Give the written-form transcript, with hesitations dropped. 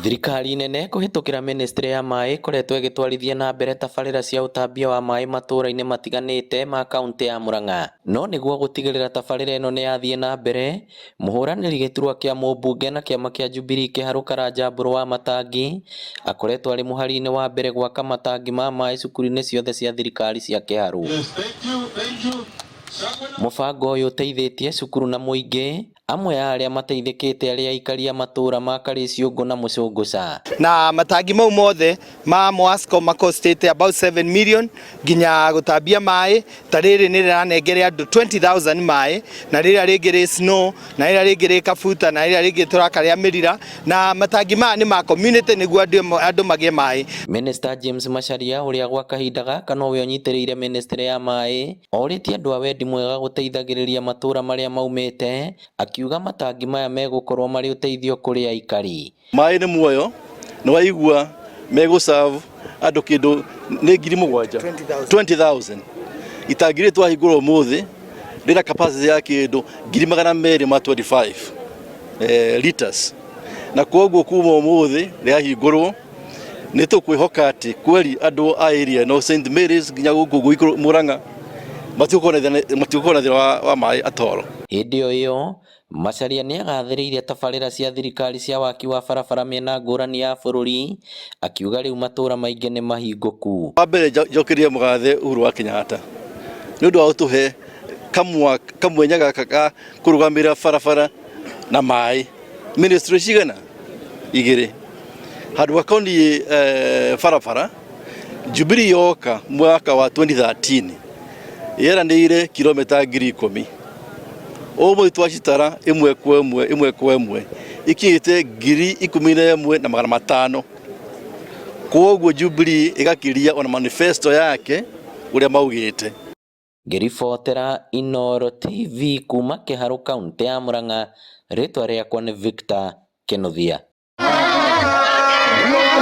Thirikari nene kũhĩtũkĩra ministry ya maĩ ĩkoretwo ĩgĩtwarithia na mbere tabarĩra cia ũtambia wa maĩ matũra-inĩ matiganĩte ma kaunti ya Murang'a. No nĩguo gũtigĩrĩra tabarĩra ĩno nĩ yathiĩ na mbere, mũhũranĩri gĩturwa kĩa mũmbunge na kĩama kĩa Jubilee Kĩharũ Karanja Mbũrũ wa Matangi akoretwo arĩ mũhari-inĩ wa mbere gwaka matangi ma maĩ cukuru-inĩ ciothe cia thirikari cia Kĩharũ. Mũbango ũyũ ũteithĩtie cukuru na mũingĩ amwe a arĩa mateithĩkĩte arĩa aikari a matũra ma Karĩciũngũ na Mũcũngũca. Na matangi mau mothe ma Mwasco makostĩte about 7 million nginya gũtambia maĩ. Ta rĩrĩ nĩ rĩranengere andũ 20,000 maĩ, na rĩrĩa rĩngĩ rĩ Snow, na rĩrĩa rĩngĩ rĩ Kabuta, na rĩrĩa rĩngĩ tũraka rĩa Mĩrira. Na matangi maya nĩ ma community nĩguo andũ magĩe maĩ. Minister James Macharia, ũrĩa gwa kahinda gaka nowe ũnyitĩrĩire ministry ya maĩ, orĩtie andũ a wendi mwega gũteithagĩrĩria matũra marĩa maumĩte, akiuga matangi maya megũkorwo marĩ ũteithio kũrĩ aikari. Maĩ nĩ muoyo. Nĩ waigua megũserve andũ kĩndũ nĩ 7,000, 20,000. Itangi rĩrĩ twahingũra ũmũthĩ rĩna capacity ya kĩndũ 225,000 liters, na koguo kuma ũmũthĩ rĩahingũrwo nĩ tũkwĩhoka atĩ kweri andũ a area no St Mary's nginya gũkũ gũikũrũ Murang'a matigũkorwo na thĩna wa maĩ atoro. Hĩndĩ o ĩyo, Macharia nĩ agathĩrĩirie tabarĩra cia thirikari cia waki wa barabara mĩena ngũrani ya bũrũri, akiuga rĩu matũra maingĩ nĩ mahingũku. Wa mbere, njokerie mũgathe Uhuru wa Kenyatta nĩ ũndũ wa gũtũhe kamwenya gaka ga kũrũgamĩrĩra barabara na maĩ ministry cigana igĩrĩ handũ gakoniĩ barabara. Jubilee yoka mwaka wa 2013 yeranĩire kilomita 10,000. Ũmũthĩ twacitara ĩmwe kwa ĩmwe, ĩmwe kwa ĩmwe, ikinyĩte 11,500. Koguo Jubilee ĩgakiria ona manifesto yake ũrĩa maugĩte. Ngĩribotera Inooro TV kuma Kĩharũ, kaunti ya Murang'a, rĩtwa rĩakwa nĩ Victor Kĩnuthia.